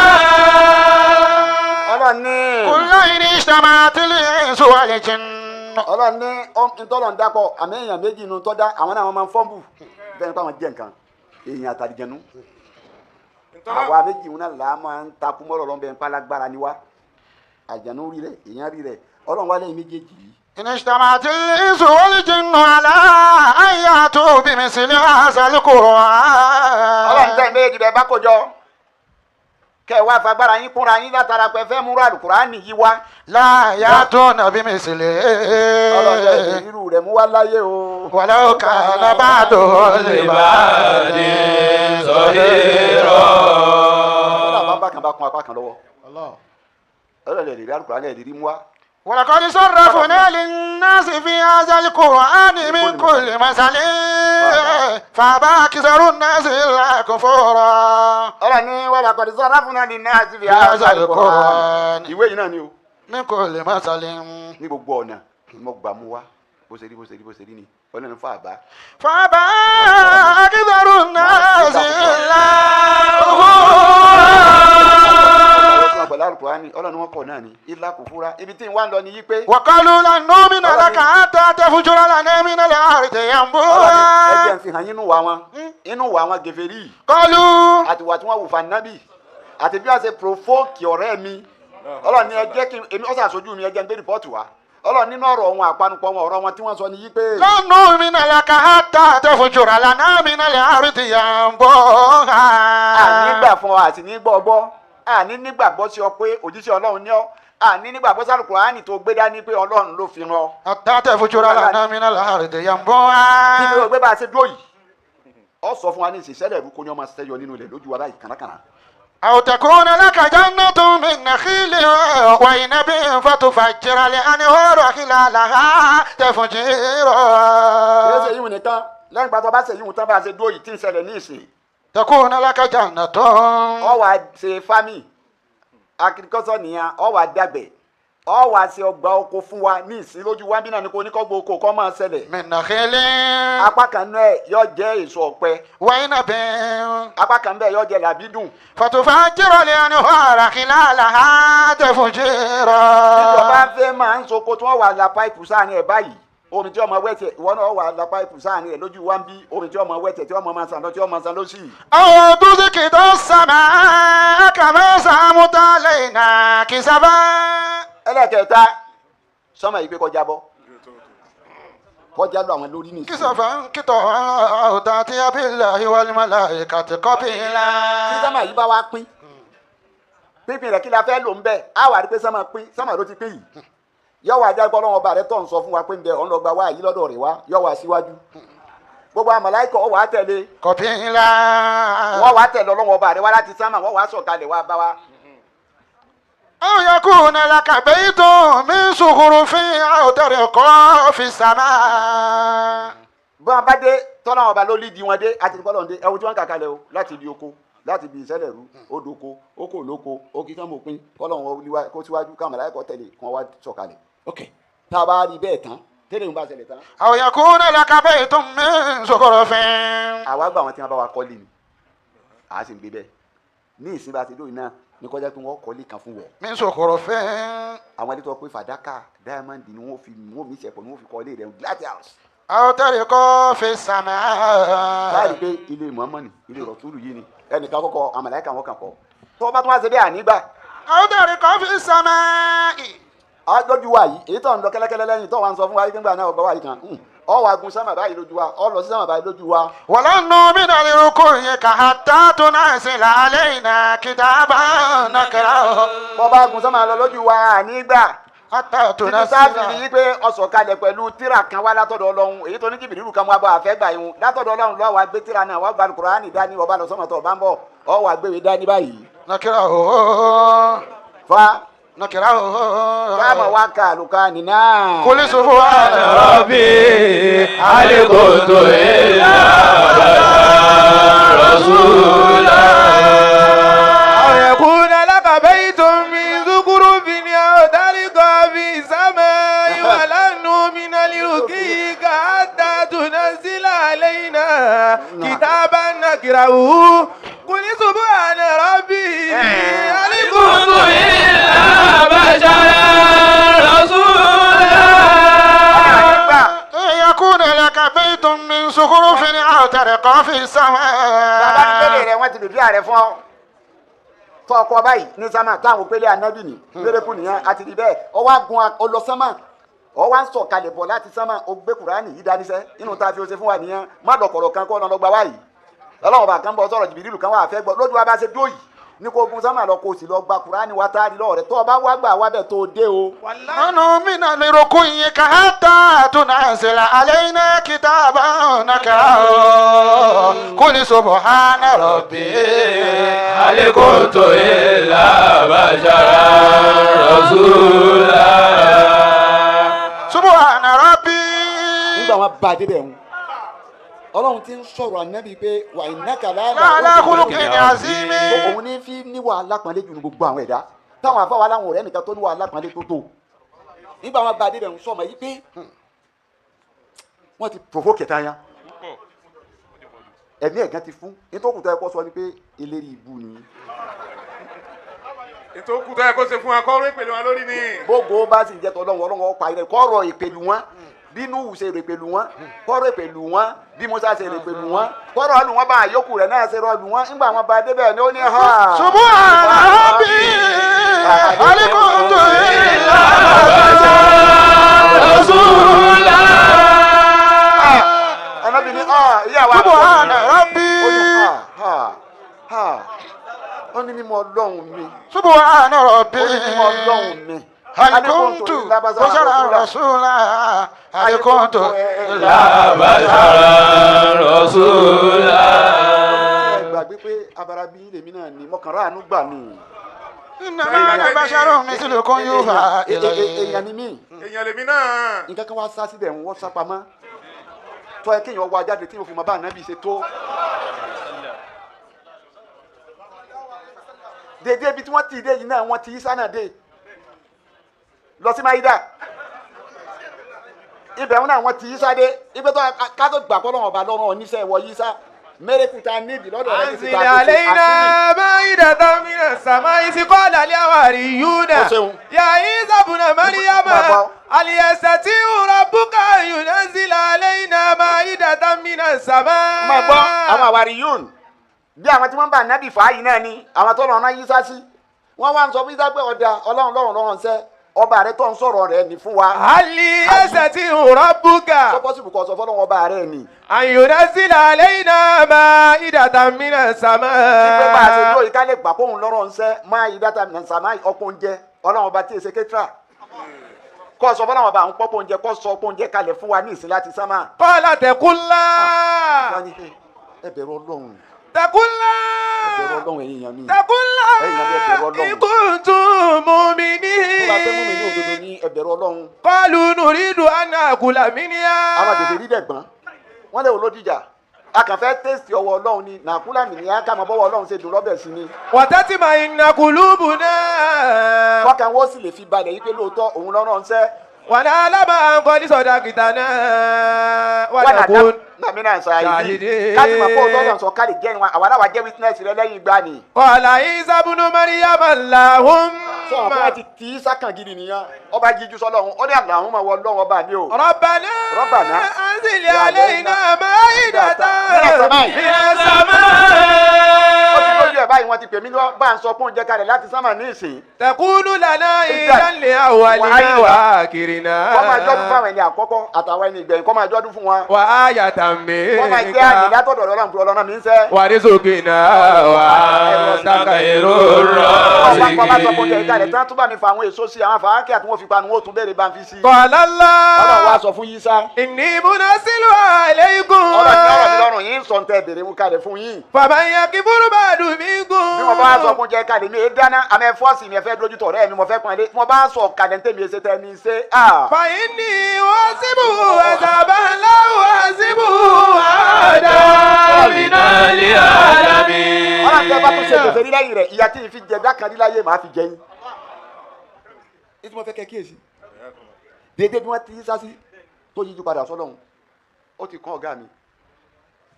Speaker 2: Ọlọ́run ní.
Speaker 4: قل لئن اجتمعت الإنس والجن.
Speaker 2: Ọlọ́run ní ntọ́lọ̀ ń dákọ̀ àmì èèyàn méjì inú tọ́ dá àwọn náà wọ́n máa ń fọ́nbù bẹ́ẹ̀ nípa àwọn jẹ́ nǹkan èèyàn àtàlìjẹnu. Àwa méjì wọn náà là á máa ń takú mọ́rọ̀ lọ́nbẹ̀ nípa lágbára ni wá, àjànú rí rẹ̀, èèyàn rí rẹ̀. Ọlọ́run wá lẹ́yìn méjèèjì yìí,
Speaker 4: إن اجتمعت الإنس والجن على أن يأتوا بمثل هذا القرآن
Speaker 2: Ọlọ́run tẹ́ méjì bẹ́ẹ̀ bá kó jọ kẹ́ ẹ wá fagbára yín kúnra yín látara pé fẹ́ múra àlùkùránì yìí wá.
Speaker 4: لا يأتون بمثله
Speaker 2: Ọlọ́run tẹ́ ẹ̀ irú rẹ̀ mú wá láyé o.
Speaker 4: ولو كان بعضهم لبعض ظهيرا.
Speaker 2: Kódà bá bá kan bá kún apá kan lọ́wọ́. Ọlọ́run ẹ̀ lè rí àlùkùránì ẹ̀ lè rí mú wá.
Speaker 4: ولقد صرفنا للناس في هذا القرآن من كل مثل فأبى أكثر الناس إلا كفورا.
Speaker 2: Ọlọ́run ní wàlá kọ́ni sọ́ra fún náà ní náà sí fi
Speaker 4: في هذا القرآن
Speaker 2: ìwé yìí náà ni o.
Speaker 4: من كل مثل.
Speaker 2: Ní gbogbo ọ̀nà ni mo gbà mú wá bó ṣe rí bó ṣe rí bó ṣe rí ni Ọlọ́run fà bá.
Speaker 4: فأبى أكثر الناس إلا
Speaker 2: Ọlọ́run
Speaker 4: كفورا.
Speaker 2: pẹ̀lú àlùkùránì Ọlọ́run wọn kọ̀ náà ni ilá kò fúra ibi tí n wá ń lọ ni yí pé.
Speaker 4: وقالوا لن نؤمن لك حتى تفجر لنا من الأرض
Speaker 2: Ọlọ́run ẹ jẹ́
Speaker 4: ينبوعا.
Speaker 2: n fi hàn yín inú wa wọn inú wa wọn gèfèrí
Speaker 4: قالوا
Speaker 2: àti wà tí wọ́n wù fànábì àti bí wọ́n ṣe provoke ọ̀rẹ́ mi. Ọlọ́run ní ẹ jẹ́ kí èmi ọ̀sán àṣojú mi ẹ jẹ́ n gbé rìpọ́ọ̀tù wá. Ọlọ́run nínú ọ̀rọ̀ wọn àpanupọ̀ wọn ọ̀rọ̀ wọn tí wọ́n sọ ni yí pé.
Speaker 4: لن نؤمن لك حتى تفجر لنا من الأرض ينبوعا.
Speaker 2: Àní gbà fún ọ àti ní gbọ́ ọgbọ́ àní nígbàgbọ́ sí ọ pé òjíṣẹ́ Ọlọ́run ní ọ àní nígbàgbọ́ sí Àlùkùránì tó gbé dání pé Ọlọ́run ló fi rán ọ.
Speaker 4: حتى تفجر لنا من الأرض
Speaker 2: Kí ni
Speaker 4: ينبوعا.
Speaker 2: o gbé bá a ṣe dúró yìí ọ sọ fún wa ní ìṣẹ̀lẹ̀ ìrú kó ní ọmọ ṣẹyọ nínú ilẹ̀ lójú wa báyìí kànákànná.
Speaker 4: أو تكون لك جنة من نخيل وعنب فتفجر الأنهار خلالها
Speaker 2: Kì í
Speaker 4: تفجيرا.
Speaker 2: ṣe yíwùn nìkan lẹ́yìn ìgbà tó bá ṣe yíwùn tán bá a ṣe dúró yìí tí ń ṣẹlẹ̀ ní ìsìn
Speaker 4: تكون لك جنة
Speaker 2: ọ wà ṣe fámì agriculture nìyẹn ọ wà dàgbẹ̀ ọ wà ṣe ọgbà oko fún wa ní ìsìn lójú wa bí náà ni kò ní kọ́ gbọ́ oko kọ́ máa ṣẹlẹ̀.
Speaker 4: من نخيل
Speaker 2: Apá kan náà yọ jẹ́ èso ọ̀pẹ
Speaker 4: وعنب
Speaker 2: apá kan bẹ́ẹ̀ yọ jẹ́ làbídùn.
Speaker 4: فتفجر الأنهار خلالها تفجيرا.
Speaker 2: Ìjọba fẹ́ máa ń soko tí wọ́n wà la páìpù sáàrin ẹ̀ báyìí omi tí ọmọ wẹ́tẹ̀ ìwọ náà wà la páìpù sáàrin ẹ̀ lójú wa ń bí omi tí ọmọ wẹ́tẹ̀ tí ọmọ máa sàn lọ tí ọmọ sàn lọ́sì.
Speaker 4: أو تسقط السماء كما زعمت علينا كسفا.
Speaker 2: Ẹlẹ́kẹta sọ́mọ yìí pé kọjá bọ́ kọjá lọ àwọn lórí nìyí.
Speaker 4: كسفا انقطعا أو تأتي بالله والملائكة قبيلا.
Speaker 2: Tí sọ́mọ yìí bá wá pín pínpín rẹ̀ kí la fẹ́ lò ń bẹ̀ á wà rí pé sọ́mọ pín sọ́mọ ló ti pín yìí yọ wá ajá gbọ́ lọ́wọ́ ọba rẹ tó ń sọ fún wa pé ń bẹ ọ̀n lọ gba wá yìí lọ́dọ̀ rẹ̀ wá yọ wá síwájú gbogbo àwọn màláíkà ó wá tẹ̀lé
Speaker 4: قبيلا.
Speaker 2: wọ́n wá tẹ̀lé ọlọ́wọ́ ọba rẹ wá láti sánmà wọ́n wá sọ̀kalẹ̀ wá bá wa.
Speaker 4: أو يكون لك بيت من زخرف أو ترقى في السماء.
Speaker 2: Bí wọn bá dé tọ́lá ọba ló lídìí wọn dé àti kọ́lọ̀ ń dé ẹ̀wù tí wọ́n ń kàkà lẹ̀ o láti ibi oko láti ibi ìṣẹ̀lẹ̀ rú odò oko oko lóko òkè sánmà òpin kọ́lọ̀ wọn wá kó síwájú káwọn màláíkà tẹ̀lé kí wọ́n wá sọ̀kalẹ̀. Ok tá a bá rí bẹ́ẹ̀ tán tẹ́lẹ̀ ń bá ṣẹlẹ̀ tán.
Speaker 4: أو يكون لك بيت من زخرف.
Speaker 2: Àwa gba àwọn tí wọ́n bá wa kọ́lé ni àá sì ń gbé bẹ́ẹ̀ ní ìsìn bá ti dóyìn náà ní kọjá pé wọ́n kọ́lé kan fún wọn.
Speaker 4: من زخرف.
Speaker 2: Àwọn ẹni tó pé fàdákà diamond ni wọ́n fi wọ́n mi ṣẹ̀pọ̀ ni wọ́n fi kọ́lé rẹ̀ glass house.
Speaker 4: أو ترقى في السماء.
Speaker 2: Báyìí pé ilé Muhammad ni ilé rọ̀túrù yìí ni ẹnìkan kọ́kọ́ àmàlàkà wọn kàn kọ́ tó bá tún wá ṣe bẹ́ẹ̀ ànígbà.
Speaker 4: أو ترقى في السماء.
Speaker 2: Lójú wa yìí èyí tó ń lọ kẹ́lẹ́kẹ́lẹ́ lẹ́yìn tó wà ń sọ fún wa yìí nígbà náà ọgbà wa yìí kan ọ wà gun sámà báyìí lójú wa ọ lọ sí sámà báyìí lójú wa.
Speaker 4: ولن نؤمن لرقيك حتى تنزل علينا كتابا نقرأه.
Speaker 2: Bọ́ bá gun sámà lọ lójú wa ànígbà.
Speaker 4: حتى
Speaker 2: Títí sáfì ni
Speaker 4: تنزل
Speaker 2: yí pé ọsàn kalẹ̀ pẹ̀lú tíra kan wá látọ̀dọ̀ Ọlọ́run èyí tó ní jìbìrì kan wá bọ̀ àfẹ́ gbà yín látọ̀dọ̀ Ọlọ́run lọ́wọ́ àgbé tíra náà wọ́n gba Kùránì dání wọ́n bá lọ sọ́mọ̀ tó bá ń bọ̀ ọ wà gbéwèé dání báyìí.
Speaker 4: نقرأه
Speaker 2: Fa
Speaker 4: نقرأه.
Speaker 2: káàmọ̀ wá ka àlùkàní náà.
Speaker 4: قل سبحان
Speaker 5: ربي هل كنت إلا بشرا رسولا.
Speaker 6: أو يكون لك بيت من زخرف أو ترقى في السماء ولن نؤمن لرقيك حتى تنزل علينا كتابا نقرأه. قل سبحان ربي هل
Speaker 5: كنت إلا بشرا رسولا.
Speaker 4: يكون لك بيت من زخرف أو ترقى في
Speaker 2: Bàbá ní pélé
Speaker 4: السماء.
Speaker 2: rẹ̀ wọ́n ti dùdú ààrẹ fún ọ. Tọ́ ọkọ báyìí ní sámà táwọn pélé ànábì ní pérékù nìyẹn àti rí bẹ́ẹ̀ ọ wá gun ọlọ sámà Ọ wá ń sọ̀ kalẹ̀ bọ̀ láti sánmà, ó gbé Kùránì yìí dání sẹ́ inú ta fi ó ṣe fún wa nìyẹn. Má dọ̀kọ̀rọ̀ kan kọ́ ọ̀nà lọ́gbà wáyìí. Ọlọ́run bá kan bọ̀ sọ̀rọ̀, Jìbìrìlù kan wà fẹ́ gbọ́ lójú wa bá ṣe dó yìí ní kó gun sánmà lọ, kó o sì lọ gba Kùránì wa tá a rí lọ́wọ́ rẹ̀ tó o bá wá gbà wá bẹ̀ tó o dé o.
Speaker 4: نؤمن لرقيك حتى تنزل علينا كتابا نقرأه قل سبحان ربي
Speaker 5: هل كنت إلا بشرا رسولا.
Speaker 4: سبحان ربي.
Speaker 2: Nígbà wọn bá a débẹ̀ ń, Ọlọ́run ti ń sọ̀rọ̀ ànábì pé وإنك
Speaker 4: لعلى خلق عظيم.
Speaker 2: Òun ní fi níwà alápọ̀nlé jù ní gbogbo àwọn ẹ̀dá táwọn afáwa láwọn ọ̀rẹ́ nìkan tó níwà alápọ̀nlé tó nígbà wọn bá a débẹ̀ ń sọ̀mọ́ yìí pé wọ́n ti provoke ẹ̀ta yẹn, ẹ̀mí ẹ̀gán ti fún nítorí tó yẹ kó sọ ni pé eléri ibu ni.
Speaker 3: Ètò òkú tó yẹ kó ṣe fún wa kọ́ orí pẹ̀lú wa lórí ni.
Speaker 2: Gbogbo bá sì ń jẹ́ tọ́lọ́run, Ọlọ́run ọ̀pá rẹ̀ kọ́rọ̀ ìpèlú wọn bí Nuhu ṣe rè pẹ̀lú wọn, kọ́rọ̀ ìpèlú wọn bí Musa ṣe rè pẹ̀lú wọn, kọ́rọ̀ ọ̀lù wọn bá àyókù rẹ̀ náà ṣe rọlù wọn. Ńgbà wọn bá débẹ̀ ni ó ní ha.
Speaker 4: سبحان ربي هل كنت إلا
Speaker 5: رسولا.
Speaker 2: Ànábì ní ah ìyá wa.
Speaker 4: سبحان ربي.
Speaker 2: Ó ní ha ha ha, ó ní mímọ́ Ọlọ́run mi.
Speaker 4: سبحان ربي.
Speaker 2: Ó ní mímọ́ Ọlọ́run mi.
Speaker 4: هل كنت بشرا رسولا هل كنت إلا
Speaker 5: بشرا رسولا.
Speaker 2: Ẹ gbàgbé pé abara bí lèmi náà ni mọ̀kànlá àánú gbà mí.
Speaker 4: إنما أنا بشر مثلكم يوحى
Speaker 2: Èèyàn
Speaker 4: إلي.
Speaker 2: ni mí.
Speaker 3: Èèyàn lèmi náà.
Speaker 2: Nǹkan kan wá sá síbẹ̀ ń wọ́n sá pamọ́ tọ́ ẹ kéèyàn wá jáde tí yóò fi mọ bá ànábì ṣe tó. Dèdè ibi tí wọ́n ti dé yìí náà, wọ́n ti Isa náà dé lọ sí Maida, ibẹ̀ wọn náà wọ́n ti Isa dé ibẹ̀ tó kátó gbà kọ́ lọ́wọ́ ọba lọ́rùn oníṣẹ́ ìwọ Isa mẹ́rẹ́kù ta níbi lọ́dọ̀ rẹ̀ ti
Speaker 6: أنزل
Speaker 2: ta tó ṣe
Speaker 6: علينا
Speaker 2: àṣírí.
Speaker 6: مائدة من السماء إذ قال الحواريون
Speaker 2: Ó ṣeun.
Speaker 6: يا عيسى ابن مريم
Speaker 2: Bàbá.
Speaker 6: هل يستطيع ربك أن ينزل علينا مائدة من السماء.
Speaker 2: Máa gbọ́, àwọn àwárí yún bí àwọn tí wọ́n bá nábì fàáyì náà ni àwọn tó lọ́ọ́ rán Yísá sí. Wọ́n wá ń sọ fún Yísá pé ọ̀dà Ọlọ́run lọ́rùn lọ́rùn sẹ́ ọba rẹ tó ń sọ̀rọ̀ rẹ ní fún wa.
Speaker 6: هل يستطيع ربك
Speaker 2: Sọ possible kó sọ fọlọ́run ọba rẹ ni.
Speaker 6: أن ينزل علينا مائدة من
Speaker 2: Pípẹ́ bá a ṣe
Speaker 6: السماء.
Speaker 2: dúró yìí ká lè gbà kóhun lọ́rọ̀ ń sẹ́ máa yí dáta nàṣàmá ọkọ̀ oúnjẹ Ọlọ́run ọba tí èsè kétra kó sọ fọlọ́run ọba àwọn pọ́pọ́ oúnjẹ, kó sọ ọpọ́ oúnjẹ kalẹ̀ fún wa ní ìsìn láti sánmà.
Speaker 6: قال اتقوا الله.
Speaker 2: Wọ́n ní, ẹ bẹ̀rù Ọlọ́run,
Speaker 6: اتقوا
Speaker 2: ẹ bẹ̀rù
Speaker 6: الله.
Speaker 2: Ọlọ́run, ẹ̀yin èèyàn mi.
Speaker 6: اتقوا
Speaker 2: Ẹ̀yin àbí ẹ bẹ̀rù
Speaker 6: الله
Speaker 2: Ọlọ́run.
Speaker 6: إن كنتم
Speaker 2: Tó bá fẹ́ mú mi ní òdodo
Speaker 6: مؤمنين.
Speaker 2: ní ẹ bẹ̀rù Ọlọ́run.
Speaker 6: قالوا نريد أن نأكل منها.
Speaker 2: Àwọn tètè rí dẹ̀gbọ́n wọ́n lè wò lódìjà, a kàn fẹ́ taste ọwọ́ Ọlọ́run ni nàkúlà mi ní ká mọ bọ́wọ́ Ọlọ́run ṣe dùn lọ́bẹ̀ sí ni.
Speaker 6: وتطمئن قلوبنا.
Speaker 2: Kọ́kàn wọ́n sì lè fi balẹ̀ yí pé lóòótọ́ òun lọ́rọ̀ ń sẹ́.
Speaker 6: ونعلم أن قد صدقتنا ونكون
Speaker 2: nàmínà ṣáàyè
Speaker 6: شاهدين.
Speaker 2: káàdì mọ̀ pé òótọ́ náà sọ káàdì jẹ́ ìwọ̀n àwọn aláwa jẹ́ witness rẹ lẹ́yìn ìgbà ni.
Speaker 6: قال عيسى ابن مريم اللهم
Speaker 2: Sọ̀rọ̀ fún wa ti tì í sákàn gidi nìyẹn, ọba jíjú sọlọ́run, ó ní àlàhùn máa wọ Ọlọ́run ọba mi o.
Speaker 6: ربنا
Speaker 2: ربنا
Speaker 6: أنزل علينا مائدة
Speaker 2: من السماء.
Speaker 6: من السماء.
Speaker 2: Ó ti lójú ẹ̀ báyìí, wọ́n ti pè mí lọ bá ń sọ pé oúnjẹ kalẹ̀ láti sánmà ní ìsìn.
Speaker 6: تكون لنا عيدا لأولنا وآخرنا.
Speaker 2: Kọ́ máa jọ́dún fáwọn ẹni àkọ́kọ́ àtàwọn ẹni ìgbẹ̀yìn, kọ́ máa jọ́dún fún wọn.
Speaker 6: وآية
Speaker 2: Kọ́ máa jẹ́ àmì
Speaker 6: منك
Speaker 2: látọ̀dọ̀ Ọlọ́run pé Ọlọ́run mi ń sẹ́.
Speaker 6: وارزقنا وأنت خير
Speaker 2: Ọba kọ́ bá sọ pé oúnjẹ
Speaker 6: الرازقين.
Speaker 2: kalẹ̀ tán, tún bá mi fa àwọn èso sí àwọn fàákì àti wọn fi panu, wọn ó tún béèrè bá ń fi sí.
Speaker 6: قال
Speaker 2: Ọlọ́run wá
Speaker 6: الله
Speaker 2: sọ fún Yísá.
Speaker 6: إني منزلها عليكم.
Speaker 2: Ọlọ́run ní ọ̀rọ̀ mi lọ́rùn yín sọ ń tẹ́ béèrè mú kalẹ̀ fún yín.
Speaker 6: فمن يكفر بعد منكم.
Speaker 2: Bí wọ́n bá sọ fún jẹ́ kalẹ̀ mi, dáná àmọ́ ẹ fọ́ọ̀sì mi, ẹ fẹ́ dójú tọ̀ rẹ́ mi, mo fẹ́ pọ́n ilé. Bí wọ́n bá sọ kalẹ̀ ń tẹ̀mí ẹsẹ̀ tẹ́ mi ṣe à.
Speaker 6: فإني أعذبه عذابا لا أعذبه أحدا
Speaker 5: من العالمين.
Speaker 2: Ọlọ́run tẹ́ bá tún ṣe kẹfẹ́ níláyìn rẹ̀, ìyá tí ì fi jẹ dákan níláyé màá fi jẹ yín. Ètò mo fẹ́ kẹ́ kíyèsí. Dédé bí wọ́n ti sá sí tó yíjú padà sọ́lọ́run, ó ti kán ọ̀gá mi.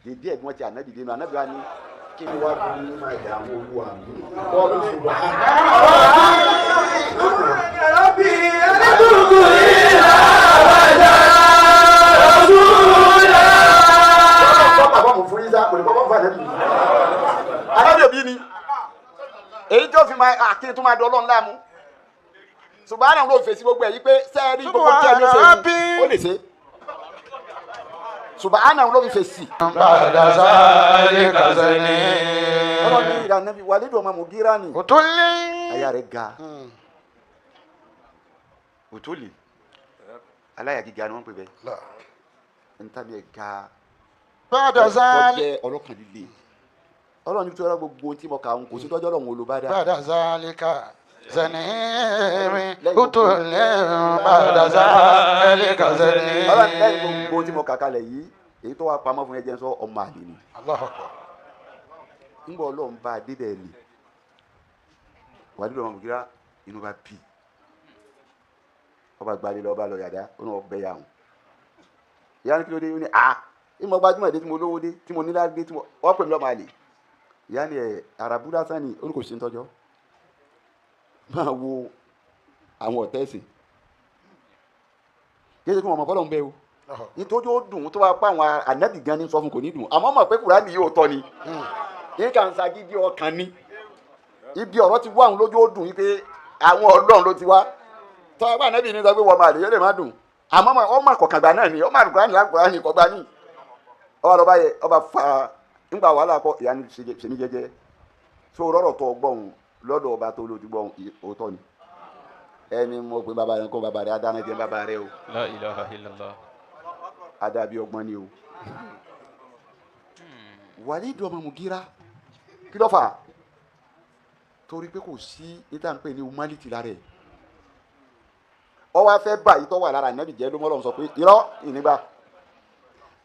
Speaker 2: Dédé ẹ̀ bí wọ́n ti ànábì dénú, ànábì wa ní kí ni wàá fi ní máa dààmú olúwa mi. Bọ́ọ̀lù ṣùgbọ́n. Sọ bàbá mo fún Isa, kò ní bọ́ fún ànábì. Ànábì òbí ni. Èyí tó fi máa kí n tún máa dán Ọlọ́run láàmú. Subhana ló fèsì gbogbo ẹ̀ yí pé sẹ́ẹ̀rí gbogbo tí a ní ṣe ó lè ṣe. Subhana ló fi fèsì.
Speaker 4: Bàdà sáré kàṣẹ ní.
Speaker 2: Ọlọ́run ní ìlànà bíi Wàlídù ọmọ Mùgírà ni.
Speaker 4: Òtúlí.
Speaker 2: Aya rẹ̀ ga. Òtúlì. Aláya gíga ni wọ́n ń pè bẹ́ẹ̀. Ntàbí ẹ̀ ga.
Speaker 4: Bàdà sáré.
Speaker 2: Tọ́jẹ́ ọlọ́kàn líle. Ọlọ́run ní tíwọ́rọ́ gbogbo ohun tí mo kà ń kò sí tọ́jọ́ ọlọ́run olùbádà.
Speaker 4: Bàdà sáré kà sẹ́ni òtúlí. Bàdà sáré kà sẹ́ni.
Speaker 2: Ọlọ́run lẹ́yìn gbogbo ohun tí mo kà kalẹ̀ yìí èyí tó wá pamọ́ fún ẹjẹ́ ń sọ ọmọ àlè ni.
Speaker 4: Allahu Akbar.
Speaker 2: Ńgbọ́ ọlọ́run bá a débẹ̀ lè Wàlídù ọmọ Mùgírà inú bá bí ọba gbalẹ̀ lọ ọba lọ yàdá ó ní ọbẹ̀ yà wọn. Ìyá ní kí ló dé ó ní à ìmọ̀ gbajúmọ̀ dé tí mo lówó dé tí mo nílá dé tí mo wọ́n pè mí lọ́mọ àlè. Ìyá ni ẹ̀ àràbù lásán ni ó ní kò sí ń tọ́jọ́. Máa wo àwọn ọ̀tẹ́ ẹ̀sìn. Kí ẹ ṣe kí wọn mọ̀ fọlọ́ ń bẹ́ o nítorí ó dùn tó bá pa àwọn ànábì gan ni sọ fún kò ní dùn àmọ́ mọ̀ pé Kùránì yóò tọ́ ni yín kà ń sagídí ọkàn ni ibi ọ̀rọ̀ ti wá àwọn lójú ó dùn yín pé àwọn Ọlọ́run ló ti wá tọ́ ẹ bá ànábì ní sọ pé wọ́n máa lè yóò lè má dùn àmọ́ ọmọ àkọ́kàn gbà náà ni ọmọ àlùkùránì àlùkùránì kọ́gbà ní ọba lọ́ba yẹ ọba fa ńgbà wàhálà kọ ìyá ni sèmi jẹjẹ tó rọrọ tó gbọ̀hún lọ́dọ̀ ọba tó lójú gbọ̀hún òótọ́ ni ẹni mo pe bàbá rẹ kó bàbá rẹ adáná jẹ bàbá rẹ o.
Speaker 5: La ilaha illallah.
Speaker 2: Adabi ọgbọ́n ni o. Wàlídù ọmọ Mùgírà kí ló fà torí pé kò sí níta ń pè ní humanity lára ẹ̀ ọ wá fẹ́ báyìí tó wà lára ànábì jẹ́ ló mọ́ lọ́n sọ pé irọ́ ìnígbà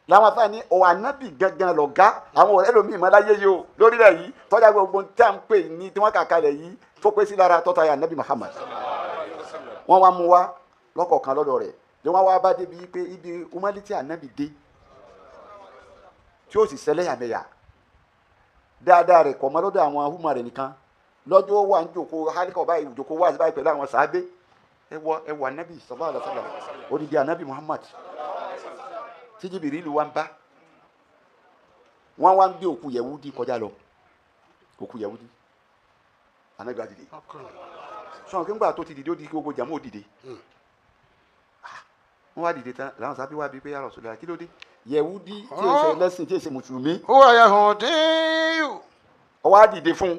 Speaker 2: làwọn afáà ní ọ̀wà ànábì gangan lọ̀gá àwọn ọ̀rẹ́ lomi ìmọ̀láyé yìí o lórílẹ̀ yìí tọ́jà gbogbo tí a ń pè ní tí wọ́n kà kalẹ̀ yìí tó pé sí lára tọ́ta yà ànábì Muhammad wọ́n wá mú wa lọ́kọ̀ọ̀kan lọ́dọ̀ rẹ̀ ni wọ́n wá bá débi pé ibi humanity ànábì dé tí ó sì ṣẹlẹ́yàmẹ̀yà dáadáa rẹ̀ kọ̀ mọ́ lọ́dọ̀ àwọn ahúmọ̀ rẹ̀ nìkan lọ́jọ́ wà ń jòkó hálíkọ̀ báyìí jòkó wà báyìí pẹ̀lú àwọn sàábé ẹ wọ ànábì sallallahu alaihi wasallam odidi ànábì Muhammad tí Jìbìrìlù wa ń bá wọ́n wá ń gbé òkú Yẹ̀wúdí kọjá lọ òkú Yẹ̀wúdí ànábì wa dìde sọ̀rọ̀ kí n gbà tó ti dìde ó di kí gbogbo jàmú ó dìde wọ́n wá dìde tán làwọn sábẹ́ wá bí pé ya Rasulullah kí ló dé Yẹ̀wúdí tí èsè lẹ́sìn tí èsè mùsùlùmí.
Speaker 4: Huwa yahudiyu.
Speaker 2: ó wá dìde fún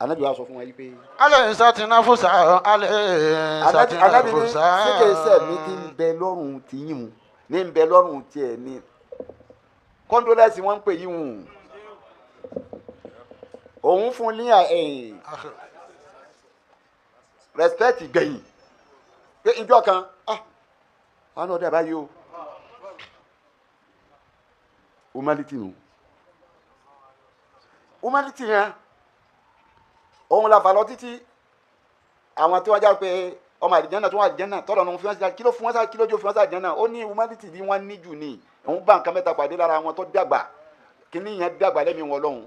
Speaker 2: anabi wa sọ fún wa yìí pé.
Speaker 4: Alaysa tinafusa alaysa
Speaker 2: anabi ní
Speaker 4: tinafusa.
Speaker 2: síkèsè mi ti ń bẹ lọ́rùn ti yín mu ní ń bẹ lọ́rùn tiẹ̀ ní kọ́ńdólẹ́sì wọ́n ń pè yín wù òun fún ní respect gbẹ̀yìn pé ìjọ kan ah àwọn ọ̀dọ́ àbáyé o humanity nù humanity yẹn òun la fà lọ títí àwọn tí wọ́n já pé ọmọ àdìjẹ́nà tí wọ́n àdìjẹ́nà tọ́lọ̀ ní wọ́n fi kí ló fún wọn sá kí ló jó fún wọn sá àdìjẹ́nà ó ní humanity ni wọ́n ní jù ní òun bá nǹkan mẹ́ta pàdé lára wọn tó dàgbà kíní yẹn dàgbà lẹ́mìí wọn lọ́hùn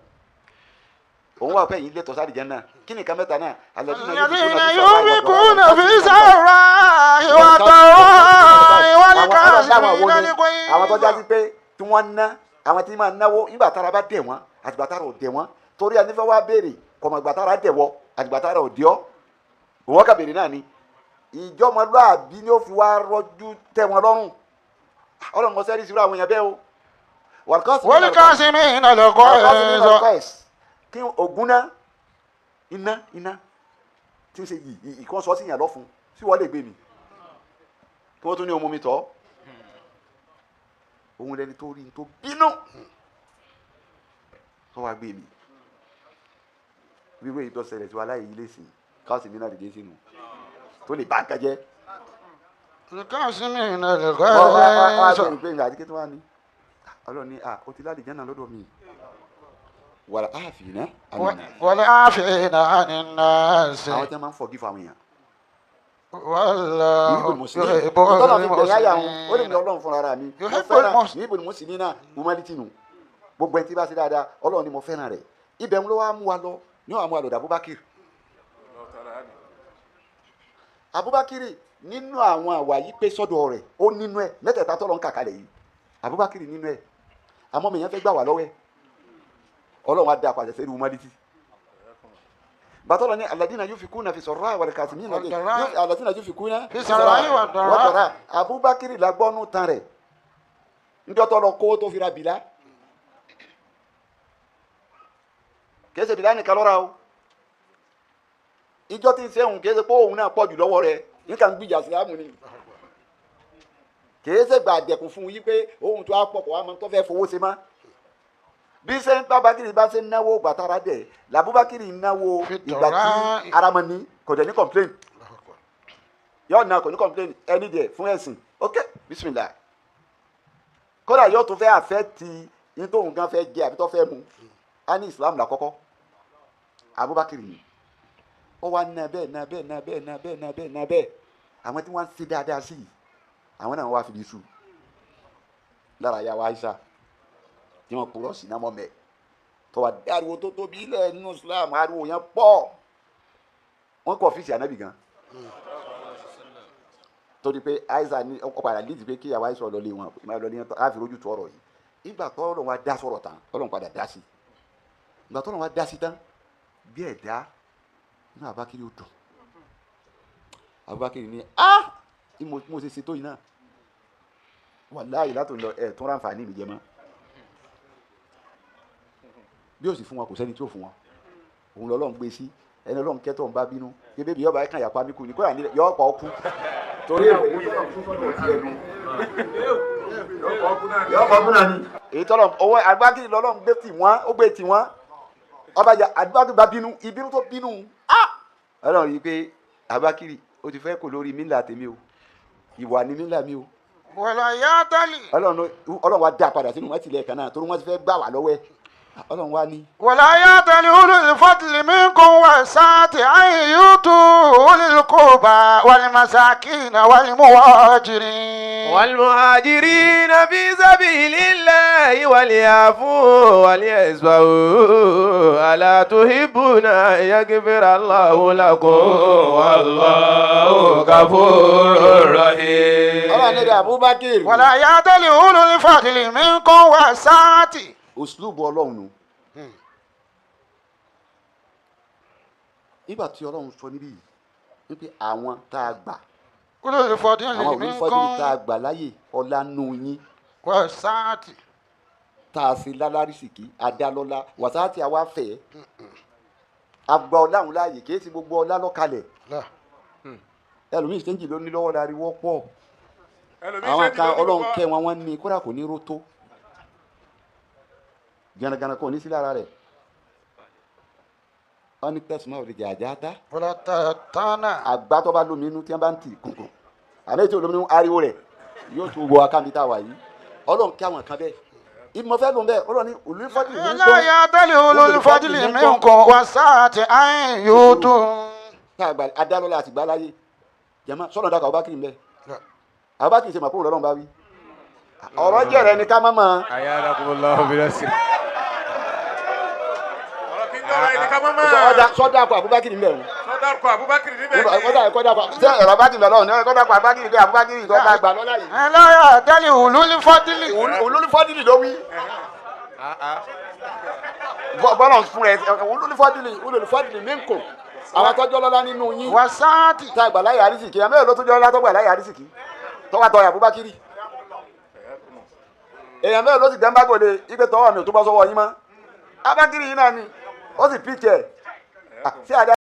Speaker 2: òun wà pé yìí lẹ́tọ̀ọ́ sáré jẹ́ náà kí ni nǹkan mẹ́ta náà
Speaker 4: Alladhina yunfiquna fi sarra'i wa dharra'i wal kaazimina al-ghayz.
Speaker 2: àwọn tó jáde pé tí wọ́n ná àwọn tí máa náwó nígbà tára bá dẹ̀ wọ́n àtìgbà tára ò dẹ̀ wọ́n torí ẹni fẹ́ wá béèrè kọ̀mọ̀ ìgbà tára dẹ̀ wọ́ àtìgbà tára ò dẹ̀ ọ́ òun kà béèrè náà ni ìjọmọlúàbí ni ó fi wá rọjú tẹ́ wọn lọ́rùn ọlọ́run kò sẹ́rí síra àwọn èèyàn bẹ́ẹ̀ o.
Speaker 4: Wal kaazimina al-ghayz.
Speaker 2: Kí ogun náà iná iná tí ń ṣe yìí ìkan sọ sí yàn lọ́fun sí wọ́n lè gbé mi kí wọ́n tún ní omi mi tọ́ òun lẹni tó rí tó bínú tó wá gbé mi wíwé yìí tó ṣẹlẹ̀ tí wàá láyé ilé sìn káàsì mi náà dìde sínú tó lè bá nǹkan jẹ́.
Speaker 4: Kaazimina
Speaker 2: wọ́n wá
Speaker 4: al-ghayz.
Speaker 2: bẹ̀rù pé àti kí tó wá ní ọlọ́run ní ó ti láti jẹ́ náà lọ́dọ̀ mi wàlá àfìnà àmìnà
Speaker 4: Wal 'afina 'anin nas.
Speaker 2: àwọn tí wọ́n máa ń forgive àwọn èèyàn.
Speaker 4: Wallahu yuhibbul
Speaker 2: tọ́lọ̀ fi bẹ̀rẹ̀ àyà wọn ó lè ní ọlọ́run fúnra ara mi mo
Speaker 4: Yuhibbul
Speaker 2: fẹ́ràn
Speaker 4: muhsin.
Speaker 2: ní ibùdó mùsùlùmí náà humanity nù gbogbo ẹni tí bá ṣe dáadáa ọlọ́run ni mo fẹ́ràn rẹ̀ ibẹ̀ ń ló wá mú wa lọ ní wàá mú wa lọ dà Abubakar Abubakar nínú àwọn àwà yìí pé sọ́dọ̀ rẹ̀ ó nínú ẹ̀ mẹ́tẹ̀ẹ̀ta tọ́lọ́ ń kà kalẹ̀ yìí Abubakar nínú ẹ̀ àmọ́ mi yẹn fẹ́ gbà wá lọ́wọ́ ẹ̀ ọlọ́run á da pàṣẹ sẹ́rí humanity Bàtọ́lọ̀ ní alladina yunfikuna fi sarra wal kasimina alladina yunfikuna
Speaker 4: fi sarra wad darra.
Speaker 2: Abubakar lagbọ́nù tán rẹ̀ njọ́tọ̀ lọ kó tó fira bìlá kìí ṣe bìlá nìkan lọ́ra o ìjọ tí ń sẹ́hùn kìí ṣe pé òun náà pọ̀ jù lọ́wọ́ rẹ̀ nǹkan gbìjà sílámù ni kìí ṣe gbà dẹ̀kun fún yí pé òun tó á pọ̀ kó wá mọ́ tó fẹ́ fowó ṣe mọ́ bí ṣe ń Babakiri bá ṣe ń náwó gbàtara dẹ̀ làbúbakiri ń náwó ìgbà tí ara mọ́ ni kò dẹ̀ ní complain yóò náà kò ní complain ẹni dẹ̀ fún ẹ̀sìn ok bismillah kódà yóò tún fẹ́ àfẹ́ ti ní tóun gan fẹ́ jẹ àbí tó fẹ́ mu á ní Islam làkọ́kọ́ Abubakar ni ó wá ná bẹ́ẹ̀ ná bẹ́ẹ̀ ná bẹ́ẹ̀ ná bẹ́ẹ̀ ná bẹ́ẹ̀ ná bẹ́ẹ̀ àwọn tí wọ́n ń ṣe dáadáa sí i àwọn náà wá fi bí su lára ya wa Aisha tí wọ́n kúrọ̀ sí náà mọ́ mẹ́ tó wá dariwo tó tóbi ilẹ̀ nínú Islam ariwo yẹn pọ̀ wọ́n kọ́ ọ́fíìsì ànábì gan torí pé Aisha ní ọkọ̀ àdá lídìí pé kíyàwó Aisha lọ lé wọn ìmọ̀ lọ lé wọn á fi rojú tó ọ̀rọ̀ yìí ìgbà tó Ọlọ́run wá dá sọ̀rọ̀ tán Ọlọ́run padà dá sí ìgbà tó Ọlọ́run wá dá sí tán bí ẹ̀dá inú Abubakar ó dùn Abubakar ní á mo ṣe ṣètò yìí náà wàláhì látò lọ ẹ̀ tún ráǹfààní mi jẹ mọ́ bí ó sì fún wọn kò sẹ́ni tí ó fún wọn òun lọ́lọ́run gbé sí ẹni Ọlọ́run kẹ́tọ̀ ń bá bínú bébí yọba ẹ̀kan yàpá mi kú ni kóyà nílẹ̀ yọ ọ̀pọ̀ ọkú torí yọ ọ̀pọ̀ ọkú náà ni. Èyí tọ́lọ̀ owó Abubakar lọ́lọ́run gbé tì wọ́n ó gbé tì wọ́n ọba jà Abubakar bá bínú ìbínú tó bínú á Ọlọ́run yìí pé Abubakar ó ti fẹ́ kó lórí mílà tèmi o ìwà ni mílà mi o.
Speaker 4: Wala ya tali.
Speaker 2: Ọlọ́run wa dá padà sínú wọn tilẹ̀ kan náà torí wọ́n ti fẹ́ gbà wá lọ́wọ́ ẹ̀ Ọlọ́run wa ní.
Speaker 4: Wala ya tali ulul fadli minkum wasa'ati an yutu ulil qurba wal masakina wal muhajirin.
Speaker 6: Wal muhajirina fi sabilillahi wal yafu wal yasfahu ala tuhibbuna yaghfira Allahu lakum
Speaker 5: wallahu ghafurur rahim.
Speaker 2: Ọlọ́run ní Abubakar.
Speaker 4: Wala ya tali ulul fadli minkum wasa'ati.
Speaker 2: Òsùlùbù Ọlọ́run nù. Nígbà tí Ọlọ́run sọ níbí yìí wípé àwọn tá a gbà àwọn olùfọdún tá a gbà láyè ọlá nù yín
Speaker 4: wàsáàtì
Speaker 2: tá a ṣe lálárísìkí adálọ́lá wàsáàtì àwa fẹ́ àgbà ọlá òun láàyè kì í ṣe gbogbo ọlá lọ́kalẹ̀ ẹlòmíì ṣéǹjì ló ní lọ́wọ́ láriwọ́ pọ̀ àwọn kan Ọlọ́run kẹ́ wọn wọ́n ní kódà kò ní rótó ganagana kò ní sí lára rẹ̀ wọ́n ní tẹ̀sán náà lè jẹ́ àjà tá. Àgbà tó bá lómi inú tí wọ́n bá ń tì kùnkùn àmì ètò olómi inú ariwo rẹ̀ yóò tún wọ akáǹbí tá a wà yìí Ọlọ́run kí àwọn kan bẹ́ẹ̀ ìmọ̀ fẹ́ lóun bẹ́ẹ̀ Ọlọ́run ní olùfọ́dìlì mi ń kọ́.
Speaker 4: Láyà tẹ́lẹ̀ olùfọ́dìlì mi ń kọ́ wá sáàtì àyìn yóò tún.
Speaker 2: Tá a gbà adálọ́lá àti gbáláyé jama sọ́nà dàkọ̀ Abubakar ń bẹ Abubakar ṣe màkúrò lọ́lọ́run bá wí ọ̀rọ̀ jẹ̀rẹ̀ ni ká má mọ̀. Sọdá kọ Abubakar ń bẹ o.
Speaker 3: Sọdá kọ Abubakar níbẹ̀ ni.
Speaker 2: Kọ́dà kọ́ ṣé ọ̀rọ̀ bá ti lọ lọ́wọ́ ní kọ́dà kọ Abubakar bẹ́ẹ̀ Abubakar tó bá gbà lọ́la yìí.
Speaker 4: Láyà tẹ́lẹ̀ olùfọ́dìlì.
Speaker 2: Olùfọ́dìlì ló wí. Bọ́lá fún rẹ olùfọ́dìlì olùfọ́dìlì mi ń kò àwọn tọ́jọ́ lọ́la nínú yín.
Speaker 4: Wàsáàtì.
Speaker 2: Tá a gbà láyé àrísìkí àmì èrò tó jọ́ lọ́la tó gbà láyé àrísìkí tọ́wọ́ tọ́ Abubakar. Èèyàn mẹ́rin ló sì dẹ́nbà gòlè ipe tọ́wọ́ mi ò tó bọ́ sọ́wọ́ yín mọ́. Abubakar yìí náà ni ó sì píkẹ́ sí àdá.